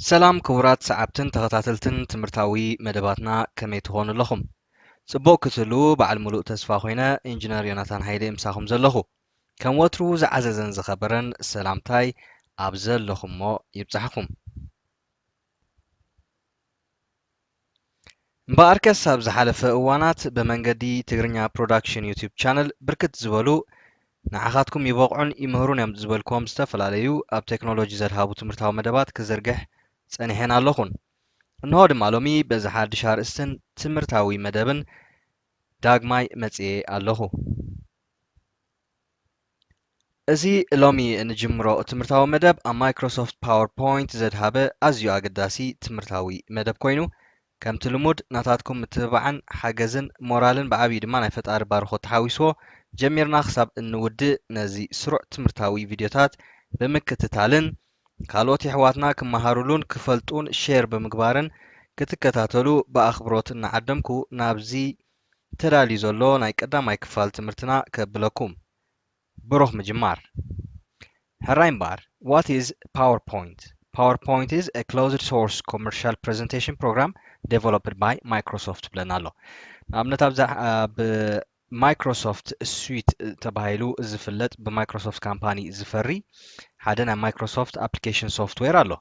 ሰላም ክቡራት ሰዓብትን ተኸታተልትን ትምህርታዊ መደባትና፣ ከመይ ትኾኑ ኣለኹም? ጽቡቕ ክትህልዉ በዓል ምሉእ ተስፋ ኮይነ፣ ኢንጂነር ዮናታን ሃይለ ምሳኹም ዘለኹ። ከም ወትሩ ዝዓዘዘን ዝኸበረን ሰላምታይ ኣብ ዘለኹሞ ይብጻሕኹም። እምበኣርከስ ኣብ ዝሓለፈ እዋናት ብመንገዲ ትግርኛ ፕሮዳክሽን ዩቲዩብ ቻነል ብርክት ዝበሉ ንዓኻትኩም ይበቕዑን ይምህሩን እዮም ዝበልክዎም ዝተፈላለዩ ኣብ ቴክኖሎጂ ዘድሃቡ ትምህርታዊ መደባት ክዝርግሕ ጸኒሐን ኣለኹን። እንሆ ድማ ሎሚ በዚ ሓድሽ ኣርእስትን ትምህርታዊ መደብን ዳግማይ መጽኤ ኣለኹ። እዚ ሎሚ እንጅምሮ ትምህርታዊ መደብ ኣብ ማይክሮሶፍት ፓወርፖይንት ዘድሃበ ኣዝዩ ኣገዳሲ ትምህርታዊ መደብ ኮይኑ፣ ከምቲ ልሙድ ናታትኩም ምትብባዕን ሓገዝን ሞራልን ብዓብዩ ድማ ናይ ፈጣሪ ባርኾት ተሓዊስዎ ጀሚርና ክሳብ እንውድእ ነዚ ስሩዕ ትምህርታዊ ቪድዮታት ብምክትታልን ካልኦት የሕዋትና ክመሃሩሉን ክፈልጡን ሼር ብምግባርን ክትከታተሉ ብኣኽብሮት እናዓደምኩ ናብዚ ተዳልዩ ዘሎ ናይ ቀዳማይ ክፋል ትምህርትና ከብለኩም። ብሩኽ ምጅማር። ሕራይ እምበኣር፣ what is PowerPoint? PowerPoint is a closed source commercial presentation program developed by Microsoft ብለና ኣሎ። ንኣብነት ኣብዛ ኣብ ማይክሮሶፍት ስዊት ተባሂሉ ዝፍለጥ ብማይክሮሶፍት ካምፓኒ ዝፈሪ ሓደ ናይ ማይክሮሶፍት ኣፕሊኬሽን ሶፍትዌር ኣሎ።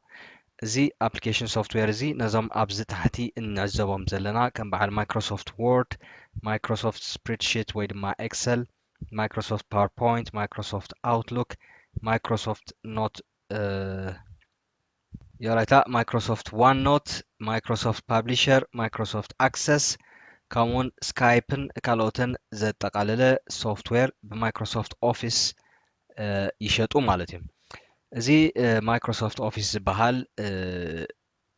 እዚ ኣፕሊኬሽን ሶፍትዌር እዚ ነዞም ኣብዚ ታሕቲ እንዕዘቦም ዘለና ከም በዓል ማይክሮሶፍት ወርድ፣ ማይክሮሶፍት ስፕሪድሺት ወይ ድማ ኤክሰል፣ ማይክሮሶፍት ፓወርፖይንት፣ ማይክሮሶፍት ኣውትሉክ፣ ማይክሮሶፍት ኖት፣ እ፣ ዮራይታ፣ ማይክሮሶፍት ዋን ኖት፣ ማይክሮሶፍት ፓብሊሸር፣ ማይክሮሶፍት ኣክሰስ፣ ከምኡውን ስካይፕን ካልኦትን ዘጠቓለለ ሶፍትዌር ብማይክሮሶፍት ኦፊስ፣ እ፣ ይሸጡ ማለት እዩ። እዚ፣ እ፣ ማይክሮሶፍት ኦፊስ ዝበሃል፣ እ፣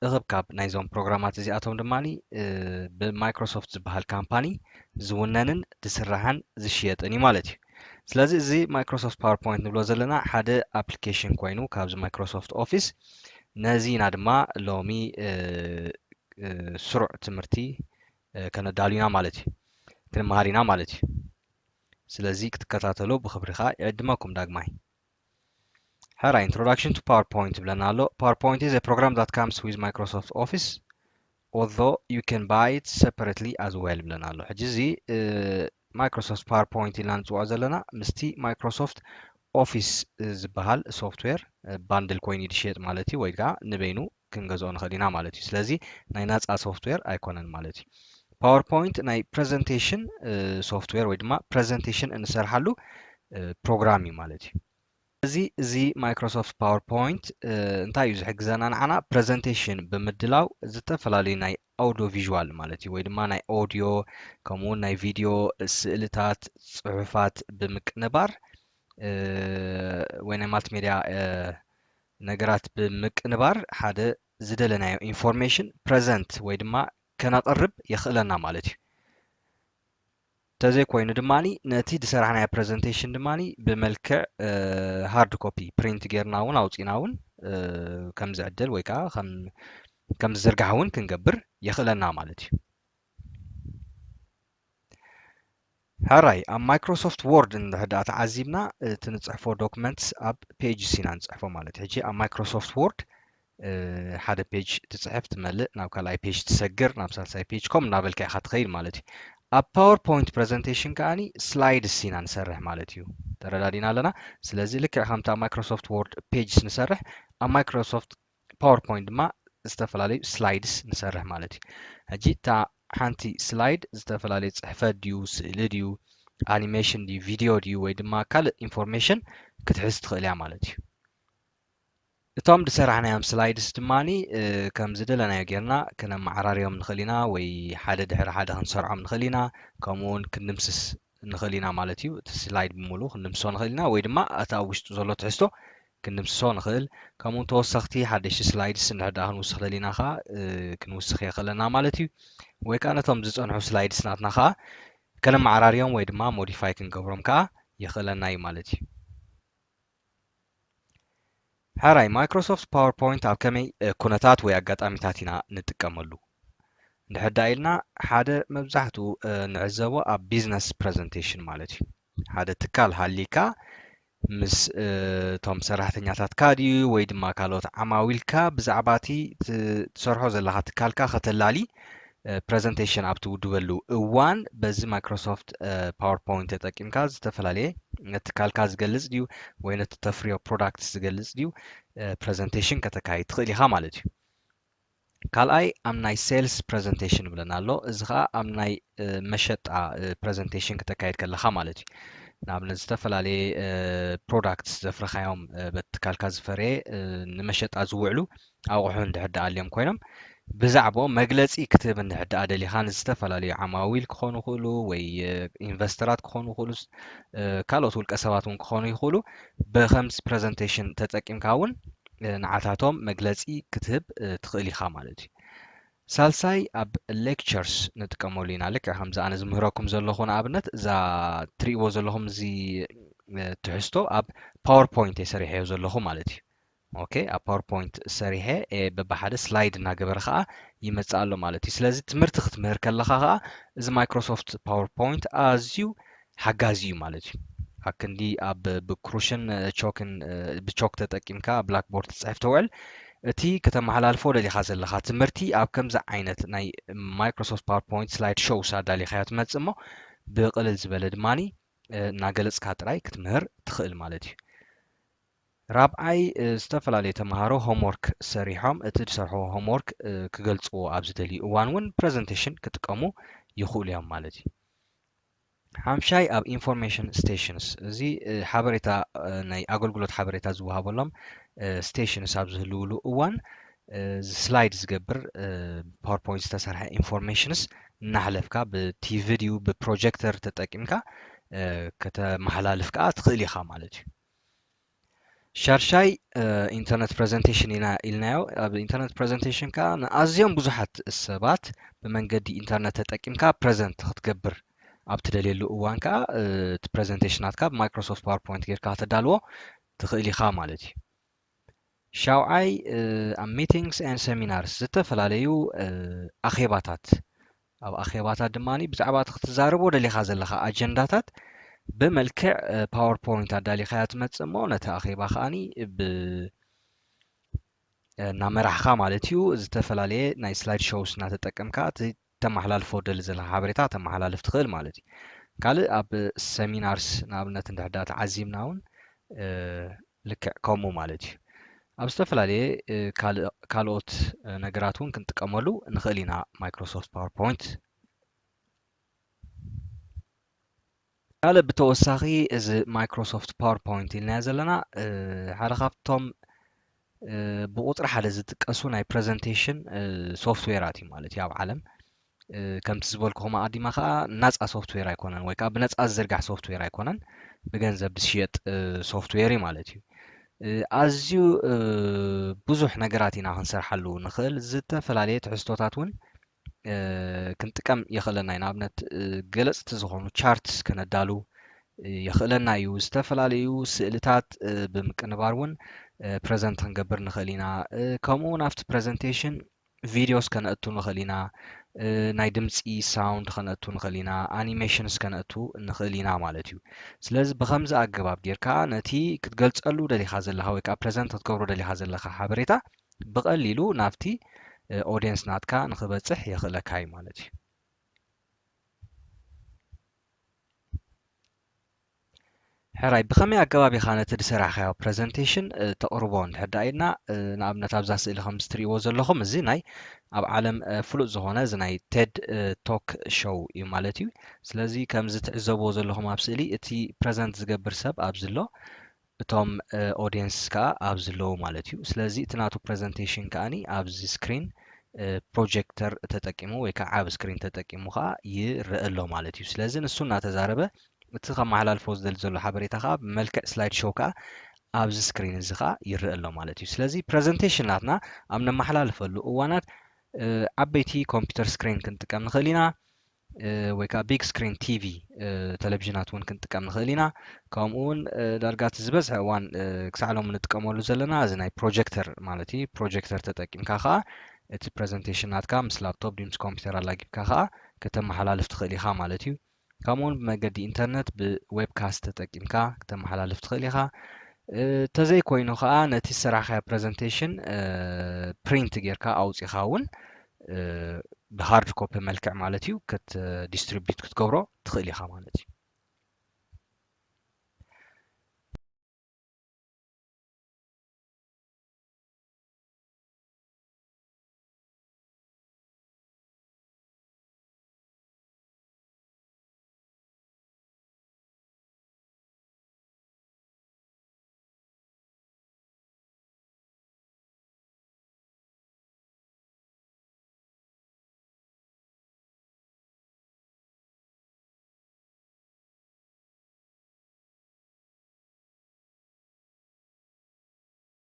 እኽብካብ ናይዞም ፕሮግራማት እዚኣቶም ድማ፣ እ፣ ብማይክሮሶፍት ዝበሃል ካምፓኒ ዝውነንን ዝስራሕን ዝሽየጥን እዩ ማለት እዩ። ስለዚ እዚ ማይክሮሶፍት ፓወርፖይንት ንብሎ ዘለና ሓደ ኣፕሊኬሽን ኮይኑ ካብዚ ማይክሮሶፍት ኦፊስ፣ ነዚ ኢና ድማ ሎሚ፣ እ፣ እ፣ ስሩዕ ትምህርቲ፣ እ፣ ከነዳሉ ኢና ማለት እዩ። ክንመሃር ኢና ማለት እዩ። ስለዚ ክትከታተሉ ብኽብሪ ኸኣ ይዕድመኩም ዳግማይ። ሕራይ፣ Introduction to PowerPoint ይብለና ኣሎ። PowerPoint is a program that comes with Microsoft Office, although you can buy it separately as well ይብለና ኣሎ። ሕጂ እዚ፣ እ፣ ማይክሮሶፍት ፓወርፖይንት ኢልና ንጽውዖ ዘለና ምስቲ ማይክሮሶፍት ኦፊስ ዝበሃል ሶፍትዌር፣ እ፣ ባንድል ኮይኑ እዩ ዝሽየጥ ማለት እዩ፣ ወይ ከዓ ንበይኑ ክንገዝኦ ንኽእል ኢና ማለት እዩ። ስለዚ ናይ ናጻ ሶፍትዌር ኣይኮነን ማለት እዩ። ፓወርፖይንት ናይ ፕሬዘንቴሽን፣ እ፣ ሶፍትዌር ወይ ድማ ፕሬዘንቴሽን እንሰርሓሉ፣ እ፣ ፕሮግራም እዩ ማለት እዩ። እዚ፣ እዚ ማይክሮሶፍት ፓወርፖይንት፣ እ፣ እንታይ እዩ ዝሕግዘና ንዓና? ፕሬዘንቴሽን ብምድላው ዝተፈላለዩ ናይ ኣውዲዮ ቪዥዋል ማለት እዩ፣ ወይ ድማ ናይ ኦዲዮ፣ ከምኡ እውን ናይ ቪድዮ፣ ስእልታት፣ ጽሑፋት ብምቅንባር፣ እ፣ ወይ ናይ ማልቲሜድያ፣ እ፣ ነገራት ብምቅንባር ሓደ ዝደለናዮ ኢንፎርሜሽን ፕሬዘንት ወይ ድማ ከነቕርብ የኽእለና ማለት እዩ። እንተዘይኮይኑ ድማ ነቲ ዝሰራሕናዮ ፕሬዘንቴሽን ድማ ብመልክዕ፣ እ፣ ሃርድ ኮፒ ፕሪንት ጌርና እውን ኣውፂና እውን፣ እ፣ ከም ዝዕደል ወይ ከዓ ከም፣ ከም ዝዝርጋሕ እውን ክንገብር የኽእለና ማለት እዩ። ሕራይ፣ ኣብ ማይክሮሶፍት ወርድ እንድሕር ደኣ ተዓዚብና፣ እቲ ንጽሕፎ ዶክመንትስ ኣብ ፔጅስ ኢና ንጽሕፎ ማለት እዩ። ሕጂ ኣብ ማይክሮሶፍት ወርድ፣ እ፣ ሓደ ፔጅ ትጽሕፍ፣ ትመልእ፣ ናብ ካልኣይ ፔጅ ትሰግር፣ ናብ ሳልሳይ ፔጅ፣ ከምኡ እናበልካ ኢኻ ትኸይድ ማለት እዩ። ኣብ ፓወርፖይንት ፕሬዘንቴሽን ከኣኒ ስላይድስ ኢና ንሰርሕ ማለት እዩ። ተረዳዲና ኣለና። ስለዚ ልክዕ ከምቲ ኣብ ማይክሮሶፍት ወርድ ፔጅስ ንሰርሕ፣ ኣብ ማይክሮሶፍት ፓወርፖይንት ድማ ዝተፈላለዩ ስላይድስ ንሰርሕ ማለት እዩ። ሕጂ እታ ሓንቲ ስላይድ ዝተፈላለዩ ጽሕፈት ድዩ፣ ስእሊ ድዩ፣ ኣኒሜሽን ድዩ፣ ቪድዮ ድዩ፣ ወይ ድማ ካልእ ኢንፎርሜሽን ክትሕዝ ትኽእል እያ ማለት እዩ። እቶም ዝሰራሕናዮም ስላይድስ ድማ፣ እ፣ ከም ዝደለናዮ ጌርና ከነመዓራርዮም ንኽእል ኢና፣ ወይ ሓደ ድሕሪ ሓደ ክንሰርዖም ንኽእል ኢና፣ ከምኡ እውን ክንድምስስ ንኽእል ኢና ማለት እዩ። እቲ ስላይድ ብምሉኡ ክንድምስሶ ንኽእል ኢና፣ ወይ ድማ እቲ ኣብ ውሽጡ ዘሎ ትሕዝቶ ክንድምስሶ ንኽእል። ከምኡ ተወሰኽቲ ሓደሽቲ ስላይድስ እንድሕር ደኣ ክንውስኽ ደሊና ኸዓ፣ እ፣ ክንውስኽ የኽእለና ማለት እዩ። ወይ ከዓ ነቶም ዝጸንሑ ስላይድስ ናትና ኸዓ ከነመዓራርዮም ወይ ድማ ሞዲፋይ ክንገብሮም ከኣ የኽእለና እዩ ማለት እዩ። ሕራይ፣ ማይክሮሶፍት ፓወርፖይንት ኣብ ከመይ፣ እ፣ ኩነታት ወይ ኣጋጣሚታት ኢና ንጥቀመሉ? እንድሕር ደኣ ኢልና፣ ሓደ መብዛሕትኡ፣ እ፣ ንዕዘቦ ኣብ ቢዝነስ ፕሬዘንቴሽን ማለት እዩ። ሓደ ትካል ሃሊካ፣ ምስ እቶም ሰራሕተኛታትካ ድዩ ወይ ድማ ካልኦት ዓማዊልካ ብዛዕባ እቲ ትሰርሖ ዘለኻ ትካልካ ከተላሊ ፕረዘንቴሽን ኣብ ትውድበሉ እዋን በዚ ማይክሮሶፍት ፓወርፖይንት ተጠቂምካ ዝተፈላለየ ነቲ ትካልካ ዝገልፅ ድዩ ወይ ነቲ ተፍርዮ ፕሮዳክት ዝገልፅ ድዩ ፕረዘንቴሽን ከተካይድ ትኽእል ኢኻ ማለት እዩ። ካልኣይ ኣብ ናይ ሴልስ ፕረዘንቴሽን ይብለና ኣሎ። እዚ ከዓ ኣብ ናይ መሸጣ ፕረዘንቴሽን ክተካየድ ከለኻ ማለት እዩ። ንኣብነት ዝተፈላለየ ፕሮዳክት ዘፍረኻዮም በቲ ትካልካ ዝፈረየ ንመሸጣ ዝውዕሉ ኣቑሑ እንድሕር ደኣ ኣልዮም ኮይኖም ብዛዕባኦም መግለፂ ክትህብ እንድሕር ደኣ ደሊኻ ንዝተፈላለዩ ዓማዊል ክኾኑ ይኽእሉ ወይ ኢንቨስተራት ክኾኑ ይኽእሉ ካልኦት ውልቀ ሰባት እውን ክኾኑ ይኽእሉ ብከምዚ ፕረዘንቴሽን ተጠቂምካ እውን ንዓታቶም መግለፂ ክትህብ ትኽእል ኢኻ ማለት እዩ። ሳልሳይ ኣብ ሌክቸርስ ንጥቀመሉ ኢና። ልክዕ ከምዚ ኣነ ዝምህረኩም ዘለኹ ንኣብነት እዛ ትርእይዎ ዘለኹም እዚ ትሕዝቶ ኣብ ፓወርፖይንት እየ ሰሪሐዮ ዘለኹ ማለት እዩ። ኦኬ ኣብ ፓወርፖይንት ሰሪሐ በብሓደ ስላይድ እናገበረ ከዓ ይመፅእ ኣሎ ማለት እዩ። ስለዚ ትምህርቲ ክትምህር ከለኻ ከዓ እዚ ማይክሮሶፍት ፓወርፖይንት ኣዝዩ ሓጋዚ እዩ ማለት እዩ። ኣክንዲ ኣብ ብክሩሽን ቾክን ብቾክ ተጠቂምካ ብላክቦርድ ትፅሕፍ ተውዕል እቲ ከተመሓላልፎ ደሊኻ ዘለኻ ትምህርቲ ኣብ ከምዚ ዓይነት ናይ ማይክሮሶፍት ፓወርፖይንት ስላይድ ሾውስ ኣዳሊኻዮ ትመፅእ እሞ ብቕልል ዝበለ ድማኒ እናገለፅካ ጥራይ ክትምህር ትኽእል ማለት እዩ። ራብዓይ ዝተፈላለዩ ተምሃሮ ሆምወርክ ሰሪሖም እቲ ዝሰርሕዎ ሆምወርክ ክገልፅዎ ኣብ ዝደልዩ እዋን እውን ፕረዘንቴሽን ክጥቀሙ ይኽእሉ እዮም ማለት እዩ። ሓምሻይ ኣብ ኢንፎርሜሽን ስቴሽንስ እዚ ሓበሬታ ናይ ኣገልግሎት ሓበሬታ ዝወሃበሎም ስቴሽንስ ኣብ ዝህልውሉ እዋን ስላይድ ዝገብር ፓወርፖይንት ዝተሰርሐ ኢንፎርሜሽንስ እናሕለፍካ ብቲቪ ድዩ ብፕሮጀክተር ተጠቂምካ ከተመሓላልፍ ከዓ ትኽእል ኢኻ ማለት እዩ። ሻርሻይ ኢንተርነት ፕረዘንቴሽን ኢና ኢልናዮ። ኣብ ኢንተርነት ፕረዘንቴሽን ከዓ ንኣዝዮም ብዙሓት ሰባት ብመንገዲ ኢንተርነት ተጠቂምካ ፕረዘንት ክትገብር ኣብ ትደልየሉ እዋን ከዓ እቲ ፕረዘንቴሽን ናትካ ብማይክሮሶፍት ፓወርፖይንት ጌርካ ከተዳልዎ ትኽእል ኢኻ ማለት እዩ። ሻውዓይ ኣብ ሚቲንግስ ኤንድ ሰሚናርስ ዝተፈላለዩ ኣኼባታት ኣብ ኣኼባታት ድማ ብዛዕባ እቲ ክትዛረቦ ደሊኻ ዘለኻ ኣጀንዳታት ብመልክዕ ፓወርፖይንት ኣዳሊኻያ ትመፅእ እሞ ነቲ ኣኼባ ከዓኒ ብ እናመራሕኻ ማለት እዩ ዝተፈላለየ ናይ ስላይድ ሾውስ እናተጠቀምካ እቲ ተመሓላልፎ ደሊ ዘለኻ ሓበሬታ ተመሓላልፍ ትኽእል ማለት እዩ። ካልእ ኣብ ሰሚናርስ ንኣብነት እንድሕዳ ተዓዚብና እውን ልክዕ ከምኡ ማለት እዩ። ኣብ ዝተፈላለየ ካልኦት ነገራት እውን ክንጥቀመሉ ንኽእል ኢና ማይክሮሶፍት ፓወርፖይንት። ካልእ ብተወሳኺ እዚ ማይክሮሶፍት ፓወርፖይንት ኢልናዮ ዘለና ሓደ ካብቶም ብቁፅሪ ሓደ ዝጥቀሱ ናይ ፕረዘንቴሽን ሶፍትዌራት እዩ ማለት እዩ ኣብ ዓለም። ከምቲ ዝበልኩኹም ኣቐዲመ ከዓ ናፃ ሶፍትዌር ኣይኮነን ወይ ከዓ ብነፃ ዝዝርጋሕ ሶፍትዌር ኣይኮነን፣ ብገንዘብ ዝሽየጥ ሶፍትዌር እዩ ማለት እዩ። ኣዝዩ ብዙሕ ነገራት ኢና ክንሰርሓሉ ንኽእል። ዝተፈላለየ ትሕዝቶታት እውን ክንጥቀም የኽእለና እዩ። ንኣብነት ገለፅቲ ዝኾኑ ቻርትስ ከነዳሉ የኽእለና እዩ። ዝተፈላለዩ ስእልታት ብምቅንባር እውን ፕረዘንት ክንገብር ንኽእል ኢና። ከምኡ እውን ኣብቲ ፕረዘንቴሽን ቪዲዮስ ከነእቱ ንኽእል ኢና። ናይ ድምፂ ሳውንድ ከነእቱ ንኽእል ኢና። ኣኒሜሽንስ ከነእቱ ንኽእል ኢና ማለት እዩ። ስለዚ ብኸምዚ ኣገባብ ጌርካ ነቲ ክትገልፀሉ ደሊኻ ዘለኻ ወይ ከዓ ፕረዘንት ክትገብሮ ደሊኻ ዘለኻ ሓበሬታ ብቐሊሉ ናብቲ ኦድየንስ ናትካ ንኽበፅሕ የኽእለካ እዩ ማለት እዩ። ሕራይ ብኸመይ ኣገባብ ኢኻ ነቲ ዝሰራሕካዮ ፕረዘንቴሽን ተቕርቦ እንድሕር ደኣ ኢልና ንኣብነት ኣብዛ ስእሊ ከም ዝትርእይዎ ዘለኹም እዚ ናይ ኣብ ዓለም ፍሉጥ ዝኾነ እዚ ናይ ቴድ ቶክ ሾው እዩ ማለት እዩ። ስለዚ ከምዚ ትዕዘብዎ ዘለኹም ኣብ ስእሊ እቲ ፕረዘንት ዝገብር ሰብ ኣብዚ ኣሎ እቶም ኦድየንስ ከዓ ኣብዚ ኣለዉ ማለት እዩ። ስለዚ እቲ ናቱ ፕረዘንቴሽን ከዓኒ ኣብዚ ስክሪን ፕሮጀክተር ተጠቂሙ ወይ ከዓ ዓብ ስክሪን ተጠቂሙ ከዓ ይረአ ኣሎ ማለት እዩ። ስለዚ ንሱ እናተዛረበ እቲ ከመሓላልፎ ዝደሊ ዘሎ ሓበሬታ ከዓ ብመልክዕ ስላይድ ሾው ከዓ ኣብዚ ስክሪን እዚ ከዓ ይረአ ኣሎ ማለት እዩ። ስለዚ ፕረዘንቴሽን ናትና ኣብ ነመሓላልፈሉ እዋናት ዓበይቲ ኮምፒውተር ስክሪን ክንጥቀም ንኽእል ኢና። ወይ ከዓ ቢግ ስክሪን ቲቪ ተለቪዥናት እውን ክንጥቀም ንኽእል ኢና። ከምኡ እውን ዳርጋ እቲ ዝበዝሐ እዋን ክሳዕ ሎም ንጥቀመሉ ዘለና እዚ ናይ ፕሮጀክተር ማለት እዩ። ፕሮጀክተር ተጠቂምካ ከዓ እቲ ፕረዘንቴሽን ናትካ ምስ ላፕቶፕ ድዩ ምስ ኮምፒውተር ኣላጊብካ ከዓ ከተመሓላልፍ ትኽእል ኢኻ ማለት እዩ። ከምኡውን ብመገዲ ኢንተርነት ብ webcast ተጠቂምካ ክተመሓላልፍ ትኽእል ኢኻ። ተዘይኮይኑ ከዓ ነቲ ዝሰራሕካዮ presentation print ጌርካ ኣውፂኻ እውን ብ hard copy መልክዕ ማለት እዩ ክት distribute ክትገብሮ ትኽእል ኢኻ ማለት እዩ።